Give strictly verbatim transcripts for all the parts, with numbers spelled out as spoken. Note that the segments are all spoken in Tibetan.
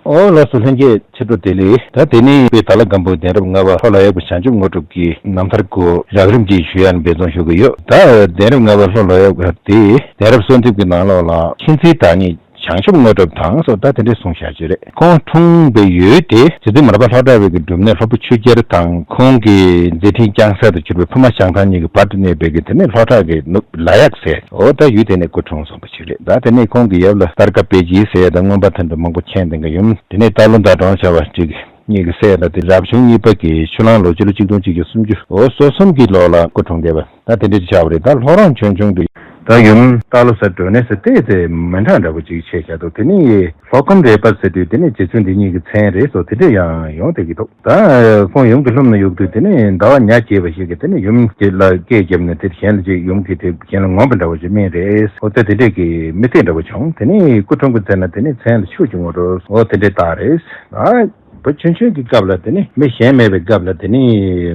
ཨོ་ལགས་སོ། ལྷན་རྒྱས་ཕྱི་དྲོ་བདེ་ལེགས། ད་དེ་ནས་དཔལ་དྭགས་ལྷ་སྒམ་པོའི་གདན་རབས་ལྔ་པ་ལྷོ་ལ་ཡག་པ་བྱང་ཆུབ་དངོས་གྲུབ་ཀྱི་རྣམ་ཐར་སྐོར་རགས་རིམ་ཅིག་ཞུ་ཡ་ནས་འབད་བརྩོན་ཞུ་གི་ཡོད། ད་གདན་རབས་ལྔ་པ་ལྷོ་ལ་ཡག་པ་དེ་གདན་རབས་གསོལ་འདེབས་ཀྱི་ནང་ལོགས་ལ་མཁྱེན་བརྩེའི་བདག་ཉིད་བྱང་ཆུབ་དངོས་གྲུབ་དང་སོགས་ད་དེ་འདྲས་གསུངས་བཞག་ཅིག་རེད། ཁོང་འཁྲུངས་པའི་ཡུལ་དེ་རྗེ་བཙུན་མར་པ་ལྷོ་བྲག་པའི་གི་སྒྲུབ་གནས་ལྷོ་པོ་ཆུ་རྒྱལ་དང་ཁོང་གི་མཛད་འཕྲིན་བསྐྱངས་ས་དུ་གྱུར་པའི་ཕུ་མ་ཞང་ཐང་གཉིས་ཀྱི་བར་དུ་གནས་པའི་གི་དེ་ནས་ལྷོ་བྲག་གི་ནུབ་ལ་ཡག་ཟེར་འོ་ད་ཡུལ་དེ་ནས་སྐུ་འཁྲུངས་སོང་བ་ཞིག་རེད། ད་དེ་ནས་ཁོང་གི་ཡབ་ལ་སྟར་ཀ་དཔལ་སྐྱིད་ཟེར་ཡ་དང་རྔོན་པ་དོན་གྲུབ་མང་པོ་མཁྱེན་ལྡན་གྱི་ཡུམ་དེ་ནས་སྟག་ལུང་དང་འབྲོང་བྱ་བ་གཅིག་གཉིས་ཀྱི་སྲས་ལ་དེ་རབ་བྱུང་གཉིས་པ་གི་ཆུ་གླང་ལོ་སྤྱི་ལོ་གཅིག་སྟོང་གཅིག་བརྒྱ་སུམ་ཅུ་འོ་སོ་གསུམ་གྱི་ལོ་ལ་སྐུ་འཁྲུངས་བསྡད་པ་ད་དེ་འདྲ་ཆགས་པ་རེད། ད་ལྷོ་རོང་ཆོས་འབྱུང་དུ་ད་ཡུམ་སྟག་ལོ་ཟེར་སྒྲོན་ནས་ཟེར་ཏེ་དེ་མི་འདྲ་འདྲ་པོ་ཅིག་བྱས་བཞག་འདུག་དེ་ནི་ལྷོ་ཁམས་རས་པ་ཟེར་དུས་དེ་ནི་རྗེ་བཙུན་འདི་ཉིད་ཀྱི་མཚན་རེད་སོ་དེ་འདྲ་ཡང་ཡོང་བསྡད་ཀྱི་འདུག་ད་ཁོང་ཡུམ་གྱི་ལྷུམས་ནས་གཡུག་དུས་དེ་ནི་ཟླ་བ་ཉ་རྒྱས་པ་ཞིག་གིས་དེ་ནི་ཡུམ་དེ་ལ་སྐད་བརྒྱབ་ནས་དེ་གཞན་ལ་ཅིག་ཡུམ་གྱིས་དེ་གཞན་ལ་ངོམས་པ་འདྲ་པོ་ཞིག་སྨིན་རེད། འོ་ད་དེ་འདྲས་ཀྱི་མི་ཚེ་འདྲ་པོ་བྱུང་། དེ་ནི་སྐུ་འཁྲུངས་པའི་ཚེ་ན་དེ་ནི་མཚན་ལ་ཆུ་སྐྱོང་བ་འགྲོ་འོ་དེ་འདྲས་རྟགས་རེད། ད་བུ་ཆུང་ཆུང་གི་སྐབས་ལ་དེ་ནི་མི་གཞན་མེད་པའི་སྐབས་ལ་དེ་ནི་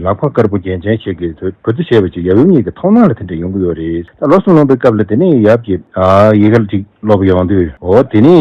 ལག་པ་དཀར་པོ་རྒྱན་ཅན་ཞིག་གིས་བུ་ཚོ་བྱས་པ་ཅིག་ཡབ་ཡུམ་གཉིས་ཀྱི་མཐོང་སྣང་ལ་དེ་འདྲས་ཡོང་གི་ཡོད་རེད། ད་ལོ་གསུམ་ལོན་པའི་སྐབས་ལ་དེ་ནི་ཡབ་ཀྱིས་ཨ་ཡི་གེ་ཅིག་སློབ་ཡོང་དུས་འོ་དེ་ནི་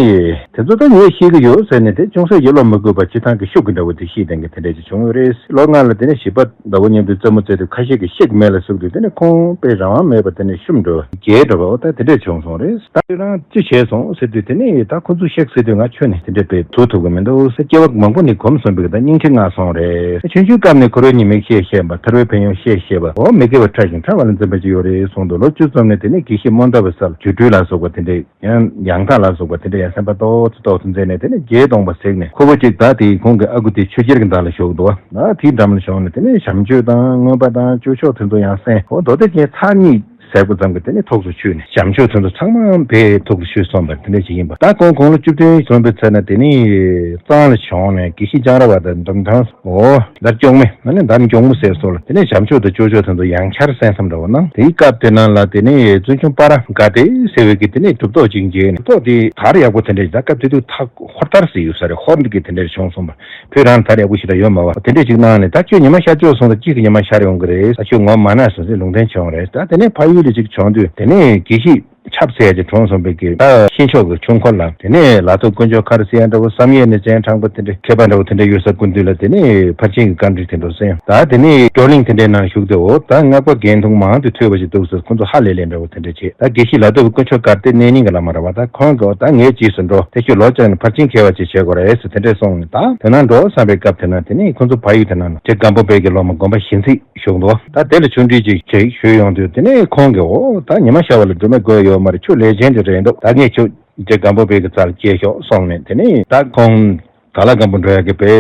དེ་ཚོ་ད་ངས་ཤེས་ཀྱི་ཡོད་ཟེར་ནས་དེ་ཅུང་ཟད་ཀྱི་སློབ་མི་དགོས་པ་སྤྱི་བཏང་གི་ཤུགས་ཀྱི་འདྲ་བོ་དེ་ཤེས་ལྡན་གྱི་དེ་འདྲས་ཅིག་བྱུང་ཡོད་རེད། ལོ་ལྔ་ལ་དེ་ནས་བྱིས་པ་ཟླ་བོ་མཉམ་དུ་རྩེད་མོ་རྩེ་དུས་ཁ་ཤས་ཀྱིས་ཤིག་མེ་ལ་ཟུག་དུས་དེ་ནས་ཁོང་དཔེ་རང་དབང་མེད་པ་དེ་ནས་བཤུམ་འགྲོ་རྒྱལ་འགྲོ་བ་འོ་ད་དེ་འདྲས་བྱུང་སོང་རེད། ད་ཁྱོད་རང་ཅི་བྱས་སོང་ཟེར་དུས་དེ་ནས་ད་ཁོ་ཚོས་ཤིག་ཟེར་དུས་ང་ཁྱོན་ནས་དེ་འདྲས་དཔེ་ཟུག་ཐུབ་ཀྱི་མི་འདུག་ཟེར། སྐྱེ་བ་མང་པོ་ནས་གོམས་སོང་བའི་ད་སྙིང་རྗེ་མངའ་སོང་རེད། ཆུང་ཆུང་སྐབས་ནས་འཁོར་བའི་ཉེས་དམིགས་ཤེས་ཤེས་པ་ཐར་པའི་ཕན་ཡོན་ཤེས་ཤེས་པ་འོ་མི་དགེ་བ་ཕྲ་ཞིང་ཕྲ་བ་ལ་འཛེམ་པ་ཅིག་ཡོད་རེད་གསུངས་འདུག་ལོ་བཅུ་ཙམ་ནས་དེ་ནས་དགེ་བཤེས་རྨོ་མདའ་བའི་སར་རྒྱུ་འགྲུལ་ལ་སོགས་པ་དེ་འདྲས། ཡང་ཡང་དག་ལ་སོགས་པ་དེ་འདྲ་ཡང་སེམས་པ་ཏོག་ཙམ་ཏོག་ཙམ་མཛད་ནས་དེ་ནས་བརྒྱད་སྟོང་པ་ཟེགས་ནས་ཁོ་བོ་གཅིག་ད་དེའི་ཁོང་གི་ཨ་ཁུ་དེ་ཆོས་རྒྱལ་གྱི་མདའ་ལ་བཞུགས་འདུག་བ། ད་དེའི་འགྲམ་ལ་བྱོན་ནས་དེ་ནས་བྱམས་ཆོས་དང་མངོན་པ་དང་ཅོ་ཆོག་དེ་ཚོ་ཡང་གསན། འོ་མདོ་སྡེ་རྒྱན་ཚར་གཉིས་ཟེར་པ་ཙམ་གྱིས་དེ་ནས་ཐུགས་སུ་ཆུད་ནས་བྱམས་ཆོས་དེ་ཚོ་ཚང་མ་ཕའི་ཐུགས་སུ་ཆུད་སོང་བ་དེ་འདྲ་ཞིག་ཡིན་པ། ད་ཁོང་དགུང་ལོ་བཅུ་བདུན་སོན་པའི་ཚེ་ན་དེ་ནས་གཙང་ལ་བྱོན་ནས་དགེ་བཤེས་ལྕང་ར་བ་དང་འགྲམ་ཐང་འོ། མདའ་གཅོང་མེ་ཨ་ནི་མདའ་གཅོང་མོ་ཟེར་སོགས་ལ་དེ་ནས་བྱམས་ཆོས་དང་ཅོ་ཅོ་དེ་ཚོ་ཡང་བསྐྱར་གསན་བསམ་འདྲ་བོ་གནང་། དེའི་སྐབས་དེ་ནང་ལ་དེ་ནས་བཙུན་ཆུང་པ་ར་དགའ་བདེ་ཟེར་བའི་གི་དེ་ནས་གྲུབ་ཐོབ་ཅིག་མཇལ་ནས་གྲུབ་ཐོབ་དེ་དར་ཡག་པོ་དེ་འདྲ་ཞིག་ད་སྐབས་དེ་དུས་ཐག་ཧོར་དར་ཟེར་ཡོད་ས་རེད། ཧོར་འདི་གི་དེ་འདྲ་བྱུང་སོང་བ། བོད་རང་དར་ཡག་པོ་ཞིག་ད་ཡོད་མ་བ་དེ་འདྲ་ཅིག་གནང་ནས་ད་ཁྱོད་ཉི་མ་ཤར་ཕྱོགས་སོང་ད་གཅིག་གི་ཉི་མ་ཤར་ཡོང་གི་རེད། ད་ཁྱོད་ངོ་མ་ན་སོང་ཟེར་ལུང་བསྟན་བྱུང་རེད། ད་དེ་ནས་ཕ་ཡུལ་ལ་ཅིག་བྱུང་དུས་དེ་ནས་དགེ་བཤེས། ཆབ་སྲིད་ཀྱི་གྲོངས་སོང་བའི་གི་ད་ཤིང་མཆོག་གི་ཆུང་འཁོར་ལ་དེ་ནས་ལ་ཐོག་དཀོན་མཆོག་ཁར་སི་ཡ་འདྲ་བོ་བསམ་ཡས་ནས་ཅན་དྲང་པོ་དེ་འདྲ་མཁས་པ་འདྲ་བོ་དེ་འདྲ་ཡོད་ས་སྐུ་མདུན་ལ་དེ་ནས་ཕར་ཕྱིན་གྱི་བཀའ་འདྲི་དེ་འདྲ་གསན། ད་དེ་ནས་བགྲོ་གླེང་དེ་འདྲའི་ནང་ཞུགས་ཏེ་འོ་ད་སྔགས་པ་རྒན་ཐུང་མང་དུ་ཐོས་པ་ཞིག་འདུག་ཟེར་ཁོ་ཚོ་ཧ་ལས་ལས་འདྲ་བོ་དེ་འདྲ་བྱས། ད་དགེ་བཤེས་ལ་ཐོག་དཀོན་མཆོག་གར་སྟེ་གནས་རྙིང་གི་བླ་མ་ར་བ་ད་ཁོང་གི་འོ་ད་ངའི་རྗེས་སུ་འགྲོ་དེ་ཁྱོད་ལོ་ལྕགས་ནས་ཕར་ཕྱིན་མཁས་པ་ཅིག་བྱེད་དགོས་རེད་ཟེར་དེ་འདྲས་གསུངས་ནས་ད་དེ་ན་འགྲོ་བསམ་པའི་སྐབས་དེ་ན་དེ་ནས་ཁོ་ཚོ་ཕ་ཡུལ་དེ་ན་རྗེ་སྒམ་པོ་པའི་གི་སློབ་མ་དགོན་པ་ཞིང་ཚིག་བཞུགས་འདུག་ད་དེ་ལ་ཆུང་འདྲིས་ཅིག་ཅིག་ཞུས་ཡོང་དུས་དེ་ནས་ཁོང་གིས་འོ་ད་ཉི་མ་ཤར་བ་ལ་སྒྲོལ་མ་དགོས་ཡོད་མ་རེད། ཁྱོད་ལས་ཅན་དེ་རེད་འདུག་ད་ངས་ཁྱོད་རྗེ་སྒམ་པོ་པའི་གི་རྩ་ལ་སྐྱེལ་ཤོག་གསུངས་ནས་དེ་ནས་ད་ཁོང་དྭགས་ལྷ་སྒམ་པོ་འགྲོ་ཡག་གི་དཔེ་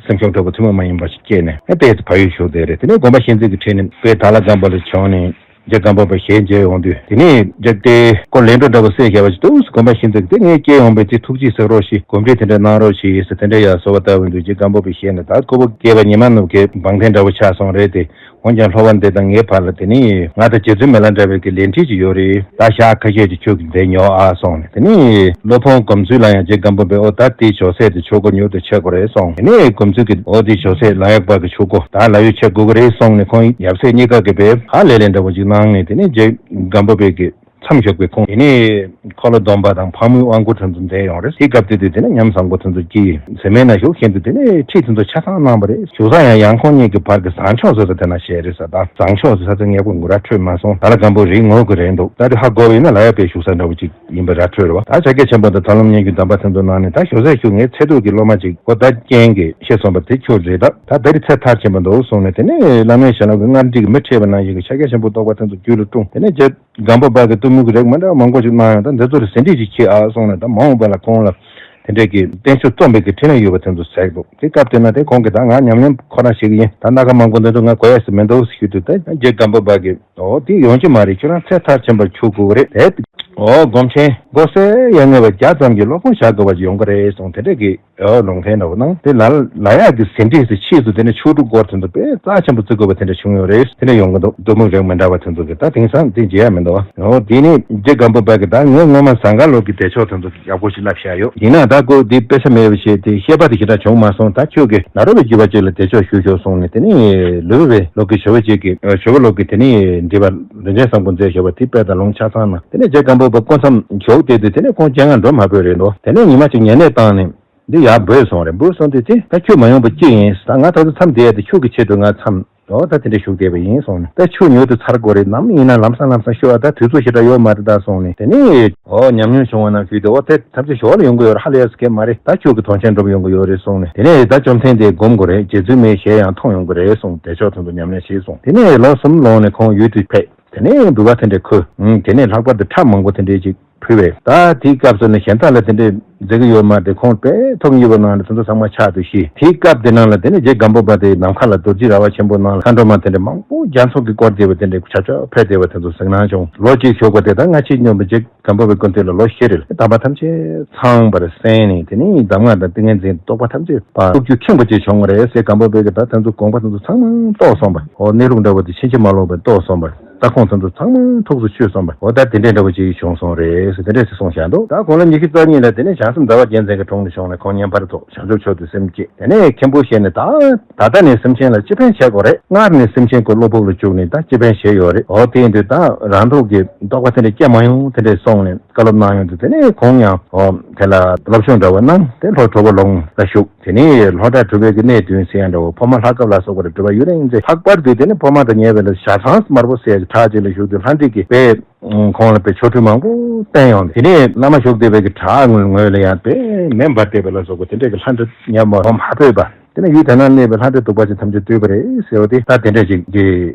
སེམས་ཤུགས་དྲག་པོ་ཐུན་མོང་མ་ཡིན་པ་ཞིག་སྐྱེས་ནས་ཨེ་དཔེ་ཕ་ཡུལ་བཞུགས་བསྡད་རེད། དེ་ནས་དགོན་པ་ཤིང་རྩི་གི་ཁྲིད་ནས་དཔེ་དྭགས་ལྷ་སྒམ་པོ་ལ་བྱོན་ནས་རྗེ་སྒམ་པོ་པའི་ཞལ་མཇལ་ཡོང་དུས་དེ་ནས་རྗེ་དེ་སྐོར་ལས་འགྲོ་འདྲ་པོ་སེ་བྱས་པ་ཞིག་འདུག་དགོན་པ་ཤིང་རྩི་གི་དེ་ངས་སྐྱེལ་ཡོང་པའི་དེ་ཐུགས་རྗེས་གཟིགས་རོགས་ཞེས་གོམས་འདྲིས་དེ་འདྲ་གནང་རོགས་ཞེས་ཟེར་དེ་འདྲ་ཡ་གསོལ་བ་བཏབ་ཡོང་དུས་རྗེ་སྒམ་པོ་པའི་ཞལ་ནས་ད་ཁོ་བོ་སྐྱེས་པ་ཉི་མ་ནུབ་ཀའི་བང་ཐེན་འདྲ་བོ་ཆགས་སོང་རེད་དེ། འོན་ཀྱང་ལྷོ་བ་འདི་དང་ངའི་བར་ལ་དེ་ནི་ང་དང་རྗེ་བཙུན་མི་ལ་འདྲ་བའི་གི་ལས་འབྲེལ་ཅིག་ཡོད་རེད། ད་ཞག་ཁ་ཤས་ཀྱི་ཆུ་གི་འདྲེ་ཉོ་ཨ་སོང་ནས་དེ་ནི་སློབ་དཔོན་སྒོམ་ཚུལ་ལ་ཡང་རྗེ་སྒམ་པོ་པས་ཨོ་ད་དེའི་ཇོ་སྲས་དེ་ཆོས་སྒོ་ཉུལ་དུ་ཆས་དགོས་རེད་སོང་། དེ་ནི་སྒོམ་ཚུལ་གྱིས་ཨོ་དེའི་ཇོ་སྲས་ལ་ཡག་པ་གི་ཆོས་སྒོ་ད་ལ་ཡུལ་ཆས་དགོས་ཀྱི་རེད་སོང་ནས་ཁོང་ཡབ་སྲས་གཉིས་ཀ་གི་བས་ཧ་ལས་ལས་འདྲ་བོ་ཅིག་གནང་ནས་དེ་ནི་རྗེ་སྒམ་པོ་པའི་གི་མཚམས་ཞོགས་པའི་ཁོང་དེ་ནི། འཁོར་ལོ་སྡོམ་པ་དང་ཕག་མོའི་དབང་བསྐུར་དེ་ཚོ་མཛད་ཡོང་རེད། དེ་སྐབས་དེ་དུས་དེ་ནས་ཉམས་བཟང་པོ་དེ་ཚོ་སྐྱེས་ཟེར་མའི་ནང་བཞུགས་མཁན་དུ་དེ་ནས་ཁྲིད་དེ་ཚོ་ཆ་ཚང་གནང་བ་རེད། བཞུགས་ས་ཡང་ཡང་ཁོང་གཉིས་ཀྱི་བར་གྱི་བཟང་ཕྱོགས་ཟེར་ས་དེ་ན་བྱས་རེད་ཟེར། ད་བཟང་ཕྱོགས་ཟེར་ས་དེ་ངས་ཁོང་གུ་ར་འཕྲོད་མ་སོང་། ད་ལ་སྒམ་པོ་རིགས་ངོ་གི་རེད་འདུག་ད་དེ་ཧ་གོ་བས་ན་ལ་ཡ་པའི་བཞུགས་ས་འདྲ་བོ་ཅིག་ཡིན་པ་ར་འཕྲོད་རེད་བ། ད་ཕྱག་རྒྱ་ཆེན་པོ་དང་ཐར་ལམ་སྙན་བརྒྱུད་གདམས་པ་དེ་ཚོ་ནང་ནས་ད་ཞོ་ཟས་ཤུགས་ངའི་ཚེ་སྡུག་གི་སློབ་མ་ཅིག་ཁོ་ད་རྐྱེན་གྱིས་ཤེས་སོང་བ་དེ་ཁྱོད་རེད། ད་ད་དེ་རིང་ཚེ་མཐར་ཕྱིན་པ་འདུག་གསུངས་ནས་དེ་ནས་བླ་མའི་ཞལ་ལག་གི་སྔར་འདྲིས་ཀྱི་མི་ཁྲེལ་བ་ནང་བཞིན་གྱི་ཕྱག་རྒྱ་ཆེན་པོ་རྟོགས་པ་དེ་ཚོ་རྒྱུད་ལ་སྤྲུངས། དེ་ནས་རྗེ་སྒམ་པོ་པ་གི་གཏུམ་མོའི་གི་རིགས་མི་འདྲ་བ་མང་པོ་ཞིག་གནང་ཡང་ད་འདི་ཚོ་ལ་ཟིན་བྲིས་ཅིག་ཁྱེར་ཨ་གསུངས་ནས་ད་མ་འོངས་པ་ལ་ཁོང་ལ་དེ་འདྲས་ཀྱི་བསྟན་བཅོས་རྩོམ་པའི་གི་འཕྲིན་ལས་ཡོད་པ་དེ་ཚོ་ཟེར་འདུག་དེ་སྐབས་དེ་ན་དེ་ཁོང་གིས་ད་ང་ཉམས་ལེན་ཁོ་རང་ཞིག་ཡིན། ད་སྣ་ཁ་མང་པོ་འདི་ཚོ་ང་གོ་ཡ་ཞིག་མི་འདུག་ཞུས་དུས་ད་རྗེ་སྒམ་པོ་པ་གིས་ཨོ་དེ་ཡོང་རྒྱུ་མ་རེད། ཁྱོད་རང་ཚེ་མཐར་ཕྱིན་པར་གྱུར་དགོས་རེད། དེ་ཨོ་སྒོམ་ཆེན་མགོ་སེ་ཡ་ངེས་པ་བརྒྱ་ཙམ་གྱི་སློབ་དཔོན་བཞག་དགོས་པ་ཞིག་ཡོང་གི་རེད་གསུངས། དེ་འདྲས་ཀྱི་ཨོ་ལུང་བསྟན་འདྲ་བོ་གནང་། དེ་ལ་ལ་ཡག་གི་ཟིན་བྲིས་སུ་ཆེད་དུ་དེ་ནས་ཆོས་དྲུག་སྐོར་དེ་ཚོ་དཔེ་རྩ་ཆེན་པོ་བརྩི་དགོས་པ་དེ་འདྲ་བྱུང་ཡོད་རེད། དེ་འདྲ་ཡོང་གི་འདུག་གཏུམ་མོའི་རིགས་མི་འདྲ་བ་དེ་ཚོ་གི་ད་དེང་སང་དེ་མཇལ་ཡ་མི་འདུག་བ། ཨོ་དེ་ནས་རྗེ་སྒམ་པོ་པ་གི་ད་ངས་སྔོན་མ་ཟངས་དཀར་ལོ་གི་བདེ་མཆོག་དེ་ཚོ་ཡག་པོ་ཞིག་བསླབ་བཞག་ཡོད། ཡིན་ན་ད་ཁོ་དེ་དཔེ་ཆ་མེད་པ་བྱས་དེ་ཤེས་པ་དེ་ཞེ་དྲག་བྱུང་མ་སོང་། ད་ཁྱོད་ཀྱིས་ནཱ་རོ་པའི་བརྒྱུད་པ་ཅིག་ལ་བདེ་མཆོག་ཞུ་ཤོག་གསུངས་ནས་དེ་ནས་ལུས་པའི་ལོ་གི་ཞོ་བོ་ཅིག་གི་ཞོ་བོ་ལོ་གི་དེ་ནས་འདི་པ་རིན་ཆེན་བཟང་པོ་མཛད་ཞོ་བ་དེ་དཔེ་དང་ལུང་ཆ་ཚང་ན་དེ་ནས་རྗེ་སྒམ་པོ་པ་སྐུ་མཚམས་ཞོག་བལྟས་དུས་དེ་ནས་ཁོང་སྤྱན་སྔར་འགྲོ་མ་ཕོད་རེད་འདུག་དེ་ནས་ཉི་མ་གཅིག་ཉལ་གནས་བཏང་ནས། འདི་ཡར་འབོད་སོང་རེད། འབོད་སོང་དུས་དེ་ད་ཁྱོད་མ་ཡོང་པ་ཅི་ཡིན། ད་ང་ད་ཚོ་མཚམས་བསྡད་ཡ་དེ་ཁྱོད་ཀྱི་ཆེད་དུ་ང་མཚམས་ཨོ་ད་དེ་འདྲ་བཞུགས་བསྡད་པ་ཡིན་གསུངས་ནས། ད་ཆུ་མྱུར་དུ་ཚར་དགོས་རེད། ནམ་ཡིན་ན་ལམ་སང་ལམ་སང་ཤོག་ཨ། ད་དུས་ཚོད་ཞེ་དྲག་ཡོད་མ་རེད་ད་གསུངས་ནས། དེ་ནས་ཨོ་ཉམས་མྱོང་བྱུང་བ་ནང་བཞིན་དུ་ཨོ་དེ་ཐམས་ཅད་ཞོར་ལ་ཡོང་གི་ཡོད་རེད། ཧ་ལས་ཡ་སུ་གས་མ་རེད། ད་ཁྱོད་ཀྱི་དོན་ཆེན་འགྲུབ་ཡོང་གི་ཡོད་རེད་གསུངས་ནས། དེ་ནས་ད་བཅོམ་ལྡན་འདས་སྒོམ་དགོས་རེད། རྗེ་བཙུན་མའི་ཞལ་ཡང་མཐོང་ཡོང་གི་རེད་གསུངས། བདེ་མཆོག་དོན་དུ་ཉམས་ལེན་བྱས་གསུངས། དེ་ནས་ལོ་གསུམ་ལོངས་ནས་ཁོང་ཡུལ་དུ་ཕེབས། དེ་ནས་འབུལ་བ་དེ་འདྲ་ཁུར། ཨང་། དེ་ནས་ལྷག་པར་དུ་ཁྲབ་མང་པོ་དེ་འདྲས་ཅིག་ཕུལ་བས། ད་དེའི་སྐབས་སུ་ནི་གཞན་དག་ལ་དེ་འདྲས་མཛད་ཀྱི་ཡོད་མ་རེད། ཁོང་དཔེ་ཐོག་གཉིས་པ་ནང་ལ་དེ་ཚོ་ཚང་མ་ཆགས་འདུག་ཤི། དེའི་སྐབས་དེ་ནང་ལ་དེ་ནས་རྗེ་སྒམ་པོ་པ་དེ་ནམ་མཁའ་ལ་རྡོ་རྗེ་ར་བ་ཆེན་པོ་ནང་ལ་མཁའ་འགྲོ་མ་དེ་འདྲས་མང་པོ་རྒྱ་མཚོ་གི་སྐོར་བསྡད་པ་དེ་འདྲས་ཆ་ཆ་ཕེབས་བསྡད་པ་དེ་ཚོ་གཟིགས་སྣང་བྱུང་། ལོ་གཅིག་བཞུགས་པ་དེ་ད་སྔ་ཕྱི་སྙོམས་པའི་རྗེ་སྒམ་པོ་པའི་སྐུ་མདུན་ལ་ལོ་བཞི་རེ་ལ་དམ་པ་ཐམས་ཅད་ཚང་བར་གསན་ནས། དེ་ནས་གདམས་ངག་དང་ཏིང་ངེ་འཛིན་རྟོགས་པ་ཐམས་ཅད་པ་ཐུགས་རྒྱུད་ཁེངས་པ་ཅིག་བྱུང་བ་རེད་ཟེར། སྒམ་པོ་པའི་གི་ད་དེ་ཚོ་དགོངས་པ་དེ་ཚོ་ཚང་མ་རྟོགས་སོང་བ། ཨོ་གནས་ལུགས་འདྲ་བོ་དེ་ཕྱིན་ཅི་མ་ལོག་པའི་རྟོགས་སོང་བ། ད་ཁོང་ཚོ་ཚང་མ་ཐུགས་སུ་ཆུད་སོང་བ། འོ་ད་དེ་འདྲའི་འདྲ་བོ་ཅིག་བྱུང་སོང་རེད་ཟེར། དེ་འདྲ་ཞིག་གསུངས་བཞག་འདུག་ད་དགུང་ལོ་ཉི་ཤུ་རྩ་གཉིས་ལ་དེ་ནས་བྱང་སེམས་ཟླ་བ་རྒྱལ་མཚན་གྱི་དྲུང་དུ་བྱོན་ནས་ཁོང་བསྙེན་པར་ཐོགས། བྱང་ཆུབ་མཆོག་ཏུ་སེམས་བསྐྱེད། དེ་ནས་མཁན་པོ་ཞིག་ནས་ད་ད་ལྟ་ནས་སེམས་ཅན་ལ་སྤྱི་ཕན་བྱེད་དགོས་རེད། སྔར་ནས་སེམས་ཅན་གྱི་བློ་ཕུགས་ལ་བཅུག་ནས་ད་སྤྱི་ཕན་བྱས་ཡོད་རེད། འོ་དེ་ཡིན་དུས་ད་རང་ཐོག་གི་རྟོགས་པ་དེ་འདྲ་སྐྱེ་མ་ཡོང་དེ་འདྲ་གསུངས་ནས་བཀའ་སློབ་གནང་ཡོང་དུས། དེ་ནས་ཁོང་ཡང་འོ་དེ་ལ་སློབ་སྦྱོང་འདྲ་བོ་གནང་སྟེ་ལྷོ་གྲུབ་པ་ལུང་ལ་བཞུགས། དེ་ནས་ལྷོ་བྲག་གྲུབ་པའི་གི་གནས་བདུན་ཟེར་ཡ་འདྲ་བོ། ཕོ་མ་ལྷ་སྐབས་ལ་སོགས་པ་རེད། གྲུབ་པ་ཡུན་རིང་མཛད། ལྷག་པར་དུ་དེ་ནི་ཕོ་མ་དང་ཉེ་བའི་ལ་ཞྭ་ཚང་དམར་པོ་ཟེར་ཡ་བྲག་ཅིག་ལ་བཞུགས་དུས་ལྷ་འདྲེ་གིས་དཔེ་ཁོང་ལ་དཔེ་ཆོ་འཕྲུལ་མང་པོ་བསྟན་ཡོང་། དེ་ནས་བླ་མ་བཞུགས་བསྡད་པའི་གི་བྲག་ངོས་ངོས་ལ་ཡང་དཔེ་མེ་འབར་བསྡད་པ་ལ་སོགས་པ་དེ་འདྲ་གི་ལྷ་འདྲེ་ཉམས་པ་ཧོམ་ཧ་ཕོད་པ། དེ་ནས་ཡུལ་དེ་ན་གནས་པའི་ལྷ་འདྲེ་གདུག་པ་ཅན་ཐམས་ཅད་བཏུལ་བ་རེད་ཟེར་བ་དེ་ད་དེ་འདྲ་ཞིག་གི་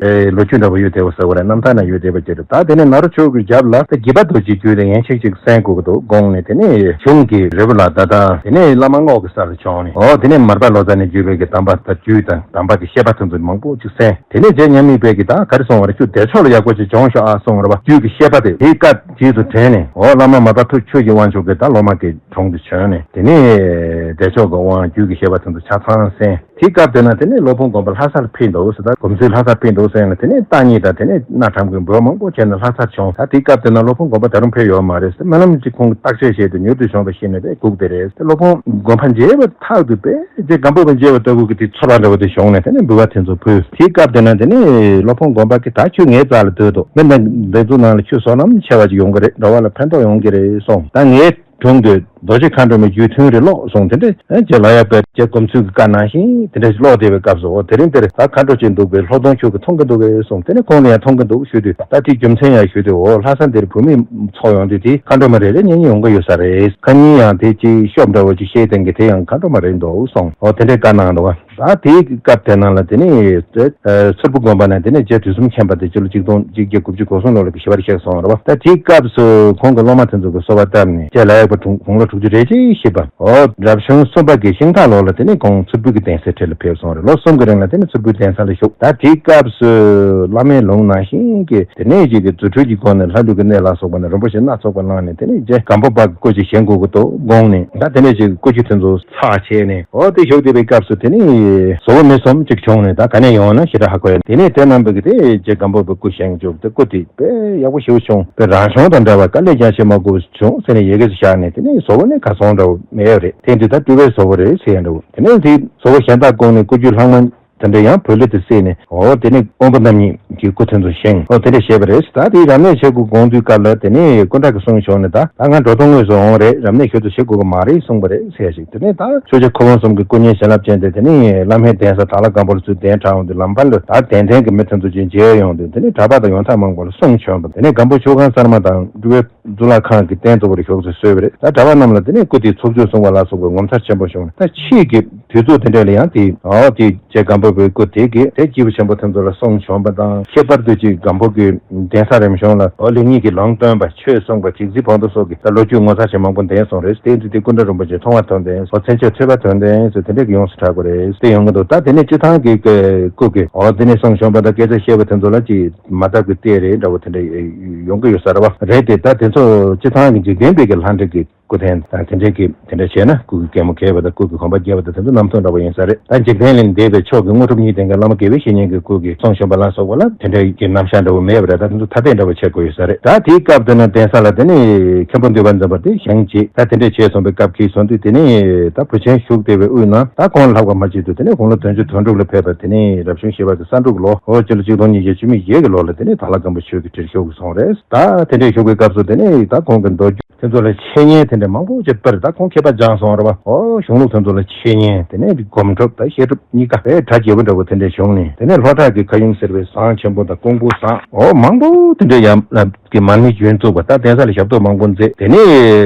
ལོ་རྒྱུས་འདྲ་བོ་ཡོད་བསྡད་པ་ཟེར་བ་རེད། རྣམ་ཐར་ན་ཡོད་བསྡད་པ་ཅིག་རེད། ད་དེ་ནས་ནཱ་རོ་ཕྱོགས་ཀྱི་རྒྱབ་ལ་ད་དགྱེས་པ་རྡོ་རྗེའི་རྒྱུད་དེ་ཡན་ཆད་ཅིག་གསན་དགོས་ཀྱི་འདུག་དགོངས་ནས། དེ་ནས་གཞུང་གི་རི་བོ་ལ་ད་ལྟ་དེ་ནས་བླ་མ་རྔོག་གི་ས་ལ་བྱོན་ནས། འོ་དེ་ནས་མར་པ་ལོ་ཙཱ་ནས་བརྒྱུད་པའི་གི་གདམས་པ་དང་རྒྱུད་དང་གདམས་པ་གི་བཤད་པ་དེ་ཚོ་མང་པོ་ཅིག་གསན། དེ་ནས་རྗེ་མཉམ་མེད་པའི་གི་ད་ག་རེ་གསུང་བ་རེད། ཁྱོད་བདེ་མཆོག་ལ་ཡག་པོ་ཅིག་སྦྱོང་ཤོག་ཨ་གསུང་བ་རེད་པ། རྒྱུད་ཀྱི་བཤད་པ་དེ་དེའི་སྐབས་རྗེས་སུ་དྲན་ནས། འོ་བླ་མ་མར་པ་ཐུགས་ཆོས་ཀྱི་དབང་ཕྱུག་གི་ད་སློབ་མ་གི་དྲུང་དུ་བྱོན་ནས། དེ་ནས་བདེ་མཆོག་གི་དབང་རྒྱུད་ཀྱི་བཤད་པ་དེ་ཚོ་ཆ་ཚང་གསན། དེའི་སྐབས་དེ་ན་དེ་ནས་སློབ་དཔོན་སྒོམ་པ་ལྷ་སར་ཕེབས་འདུག་ཟེར། ད་སྒོམ་ཚུལ་ལྷ་སར་ཕེབས་འདུག་ཟེར་ནས། དེ་ནས་བརྟག་གཉིས་དང་དེ་ནས་སྣ་ཁྲམ་གྱི་འབུལ་བ་མང་པོ་བྱས་ནས་ལྷ་སར་བྱོན། ད་དེའི་སྐབས་དེ་ན་སློབ་དཔོན་སྒོམ་པ་ད་རུང་ཕེབས་ཡོད་མ་རེད་ཟེར། སྨོན་ལམ་གྱི་ཁོང་གི་བརྟག་དཔྱད་བྱས་ཏེ་མྱུར་དུ་བྱུང་བ་ཤེས་ནས་དེ་སྒུག་བསྡད་རེད་ཟེར། སློབ་དཔོན་སྒོམ་པ་མཇལ་བ་ཐག་ཏུ་པས་རྗེ་སྒམ་པོ་པ་མཇལ་བ་ལྟ་བུ་གི་དེ་ཚོར་བ་འདྲ་བོ་དེ་བྱུང་ནས། དེ་ནས་འབུལ་བ་དེ་ཚོ་ཕུལ། དེའི་སྐབས་དེ་ན་དེ་ནས་སློབ་དཔོན་སྒོམ་པ་གིས་ད་ཁྱོད་ངའི་རྩ་ལ་སྡོད་དོ། མི་འདི་འདི་ཚོ་ནང་ལ་ཁྱོད་བསོད་ནམས་ཆེ་བ་ཅིག་ཡོང་གི་རེད། འགྲོ་བ་ལ་ཕན་ཐོགས་ཡོང་གི་རེད་གསུངས། ད་ངའི་དྲུང་དུ་རྡོ་རྗེ་མཁའ་འགྲོ་མའི་རྒྱུད་ཐུན་རེ་ཀློག་གསུངས། དེ་འདྲ་རྗེ་ལ་ཡག་པའི་རྗེ་སྒོམ་ཚུལ་གྱི་བཀའ་ནང་བཞིན་དེ་འདྲ་ཞིག་ཀློག་བསྡད་པའི་སྐབས་སུ། འོ་དེ་རིང་དེར་ད་མཁའ་འགྲོ་ཅིག་འདུག་པས། ལྷོ་སྟོང་ཁྱོད་ཀྱིས་མཐོང་གི་འདུག་གས་གསུངས། དེ་ནས་ཁོང་ལ་ཡང་མཐོང་གི་འདུག་ཞུས་དུས། ད་དེ་རྒྱུ་མཚན་ཡང་ཞུས་དུས། འོ་ལྷ་ས་འདིར་བུད་མེད་ཚོགས་ཡོང་དུས་དེ་མཁའ་འགྲོ་མ་རེ་རེ་གཉིས་གཉིས་ཡོང་གི་ཡོད་ས་རེད། ཁ་ཉིན་ཡང་དེ་ཅིག་ཤོབ་འདྲ་བོ་ཅིག་བཤད་བསྟན་གི་དེ་ཡང་མཁའ་འགྲོ་མ་རེད་འདུག་གསུངས། འོ་དེ་འདྲའི་བཀའ་གནང་འདུག་བ། ད་དེའི་སྐབས་དེ་ནང་ལ་དེ་ནས་མཚུར་ཕུ་དགོན་པ་ན་དེ་ནས་རྗེ་དུས་གསུམ་མཁྱེན་པ་དེ་སྤྱི་ལོ་གཅིག་སྟོང་གཅིག་བརྒྱ་དགུ་བཅུ་གོ་གསུམ་ལོ་ལ་ཞི་བར་གཤེགས་སོང་བ་རེད་པ། ད་དེའི་སྐབས་སུ་ཁོང་གི་སློབ་མ་དེ་ཚོ་གིས་གསོལ་བ་བཏབ་ནས། རྗེ་ལ་ཡག་པ་དྲུང་དགུང་ལོ་དྲུག་ཅུ་རེ་གཅིག་བཞེས་པ། འོ་རབ་བྱུང་གསུམ་པ་གི་ཤིང་སྟག་ལོ་ལ་དེ་ནས་ཁོང་མཚུར་ཕུ་གི་གདན་སའི་ཁྲི་ལ་ཕེབས་སོང་བ་རེད། ལོ་གསུམ་གི་རིང་ལ་དེ་ནས་མཚུར་ཕུའི་གདན་ས་ལ་བཞུགས། ད་དེའི་སྐབས་སུ་བླ་མའི་ལུང་ནང་བཞིན་གྱི་དེ་ནས་ཅིག་གི་རྫུ་འཕྲུལ་གྱི་སྒོ་ནས་ལྷ་ཀླུ་གི་གནས་ལ་སོགས་པ་ནས་རིན་པོ་ཆེ་སྣ་ཚོགས་པ་བླངས་ནས། དེ་ནས་རྗེ་སྒམ་པོ་པ་གི་སྐུ་ཅིག་བཞེངས་དགོས་ཀྱི་འདུག་དགོངས་ནས། ད་དེ་ནས་ཅིག་སྐུ་ཅིག་དེ་ཚོ་ཚར་བྱས་ནས། འོ་དེ་བཞུགས་བསྡད་པའི་སྐབས་སུ་དེ་ནས་བཟོ་བོ་མི་གསུམ་ཅིག་བྱུང་ནས། ད་ག་ནས་ཡོང་ན་ཞེ་དྲག་ཧ་གོ་ཡ། དེ་ནས་དེ་རྣམ་པ་གིས་དེ་རྗེ་སྒམ་པོ་པའི་སྐུ་བཞེངས་བཅུག་སྟེ། སྐུ་དེ་དཔེ་ཡག་པོ་ཞེ་པོ་བྱུང་བས། རང་བྱུང་དང་འདྲ་བ། དཀའ་ལས་རྒྱག་ཤེས་མ་དགོས་བྱུང་ཟེར་ནས་ཡ་གི་བཞག་ནས། དེ་ནས་བཟོ་བོ་ནི་གར་སོང་འདྲ་བོ་མེད་ཡ་རེད། དེ་འདི་ད་སྤྲུལ་པའི་བཟོ་བོ་རེད་ཟེར་ཡ་འདྲ་བོ། དེ་ནས་དེ་བཟོ་བོ་གཞན་དག་བཀུག་ནས་སྐུ་རྒྱུད་ལྷག་མ་དེ་འདྲ་ཡང་བོད་ལུགས་དེ་བསྲེས་ནས། འོ་དེ་ནས་དབོན་པོ་རྣམ་གཉིས་ཀྱི་སྐུ་དེ་ཚོ་བཞེངས། འོ་དེ་འདྲ་བྱས་པ་རེད། ད་དེ་རབ་གནས་བྱེད་དགོས་དགོངས་དུས་སྐབས་ལ། དེ་ནས་སྐུ་འདྲ་གི་གསུང་བྱུང་ནས། ད་ད་ང་འགྲོ་དོན་དངོས་སུ་འོང་རེད། རབ་གནས་ཞུ་དུ་བྱེད་དགོས་ཀྱི་མ་རེད་གསུངས་པ་རེད་ཟེར་ཞིག་དེ་ནས་ད་ཆོས་རྗེ་ཁུ་དབོན་གསུམ་གྱི་སྐུ་བརྙན་བྱིན་རླབས་ཅན་དེ་དེ་ནས་བླ་མའི་གདན་ས་དྭགས་ལྷ་སྒམ་པོ་ལ་ཚུར་གདན་དྲངས་འོང་དུས། ལམ་བར་ལ་ད་དད་ལྡན་གྱི་མི་དེ་ཚོ་ཅིག་མཇལ་ཡོང་དུས། དེ་ནས་གྲྭ་པ་དང་ཡོན་བདག་མང་པོ་ལ་གསུང་བྱོན་པ། དེ་ནས་སྒམ་པོ་ཆོས་ཁང་གསར་མ་དང་སྤྲུལ་པའི་གཙུག་ལག་ཁང་གི་རྟེན་གཙོ་བོར་ཞུགས་སུ་གསོལ་བ་རེད། ད་གྲྭ་པ་རྣམས་ལ་དེ་ནས་སྐུ་དེའི་ཚོགས་ཆོས་གསུང་བ་ལ་སོགས་པའི་ངོ་མཚར་ཆེན་པོ་བྱུང་། ད་ཕྱིས་ཀྱི་དུས་ཚོད་དེ་འདྲ་ལ་ཡང་དེ། འོ་དེ་རྗེ་སྒམ་པོ་པའི་སྐུ་དེ་གིས་དེ་སྐྱེས་བུ་ཆེན་པོ་དེ་ཚོ་ལ་གསུང་བྱོན་པ་དང་། ཁྱད་པར་དུ་ཅིག་སྒམ་པོ་གི་གདན་ས་རིམ་བྱོན་ལ། འོ་ལེགས་ཉེས་ཀྱི་ལུང་སྟོན་པ། ཆོས་གསུངས་པ། ཅིག་རྗེ་བོ་མདོ་སོགས་ཀྱི་ད་ལོ་རྒྱུས་ངོ་མཚར་ཆེ་མང་པོ་འདས་སོང་རེད། དེ་དུས་དེ་སྐུ་ཕྲེང་རིན་པོ་ཆེ་མཐོང་བ་དོན་ལྡན། འོ་མཚན་བརྗོད་ཐོས་པ་དོན་ལྡན་ཟེར་དེ་འདྲ་གི་ཡོངས་སུ་གྲགས་པ་རེད། དེ་ཡོང་གི་འདུག་ད་དེ་ནས་སྤྱི་བཏང་གི་སྐུ་གི། འོ་དེ་ནས་གསུང་བྱོན་པ་དང་སྐད་ཆ་བཤད་པ་དེ་ཚོ་ལ་ཅིག་མ་དག་གི་ལྟས་རེ་འདྲ་བོ་དེ་འདྲ་ཡོང་གི་ཡོད་ས་རེད་པ། རེད་དེ། ད་དེ་ཚོ་སྤྱི་བཏང་གི་འཇིག་རྟེན་པའི་གི་ལྷ་འདྲེ་གི་སྐུ་རྟེན་དང་དེ་འདྲའི་གི་དེ་འདྲ་བྱས་ན། སྐུ་གི་རྒྱལ་མོ་རྒྱས་པ་དང་སྐུ་གི་གོམ་པ་རྒྱས་པ་དང་དེ་ཚོ་རྣམ་ཐར་འདྲ་པོ་ཡིན་ས་རེད། ད་འཇིག་རྟེན་ལས་འདས་པའི་ ཕྱོགས་ཀྱི་དངོས་གྲུབ་གཉིས་ལྡན་གྱི་བླ་མ་དགེ་བའི་བཤེས་གཉེན་གྱི་སྐུ་གི་གསུང་བྱོན་པ་ལ་སོགས་པ་ལ་དེ་འདྲའི་གི་རྣམ་གཞག་འདྲ་བོ་མེད་པ་རེད། ད་དེ་ཚོ་ཐ་དད་འདྲ་བོ་ཆགས་དགོས་ཡོད་ས་རེད། ད་དེའི་སྐབས་དེ་ན་གདན་ས་ལ་དེ་ནས་མཁན་པོ་འདུས་པ་འཛོམས་པ་དེ་བཞེངས་རྗེས། ད་དེ་འདྲས་བྱས་སོང་བའི་སྐབས་ཀྱི་སོང་དུས། དེ་ནས་ད་བུ་ཆེན་བཞུགས་བསྡད་པའི་དབུས་ན། ད་ཁོང་ལྷག་པ་མ་བྱེད་དུ་དེ་ནས་དགུང་ལོ་བདུན་ཅུ་དོན་དྲུག་ལ་ཕེབས་པ། དེ་ནས་རབ་བྱུང་བཞི་པ་གི་ས་འབྲུག་ལོ། འོ་སྤྱི་ལོ་ཆིག་སྟོང་ཉིས་བརྒྱ་བཅུ་མེད་བརྒྱད་ཀྱི་ལོ་ལ་དེ་ནས་དྭགས་ལྷ་སྒམ་པོ་ཆོས་ཀྱི་ཁྲིར་བཞུགས་སོང་རེད། ད་དེ་འདྲས་བཞུགས་པའི་སྐབས་སུ་དེ་ནས་ད་ཁོང་གི་མདོ་རྒྱུད་དེ་ཚོ་ལ་འཆད་ཉན་དེ་འདྲ་མང་པོ་ཅིག་སྤེལ། ད་ཁོང་མཁས་པ་སྦྱངས་སོང་རེད་བ། ཨོ་གཞུང་ལུགས་དེ་ཚོ་ལ་འཆད་ཉན། དེ་ནས་སྒོམ་སྒྲུབ་དང་བཤད་སྒྲུབ་གཉིས་ཀ་དཔེ་གྲ་རྒྱས་པོ་འདྲ་བོ་དེ་འདྲ་བྱུང་ནས། དེ་ནས་ལྷོ་བྲག་གི་མཁའ་དབྱིངས་ཟེར་བའི་ཟངས་ཆེན་པོ་དང་ཀོང་པོ་ཟངས། ཨོ་མང་པོ་དེ་འདྲ་ཡང་ལ་གི་མར་མེ་བྱོན་བཙུགས་པ། ད་གདན་ས་ལ་ཞབས་ཏོག་མང་པོ་མཛད། དེ་ནས་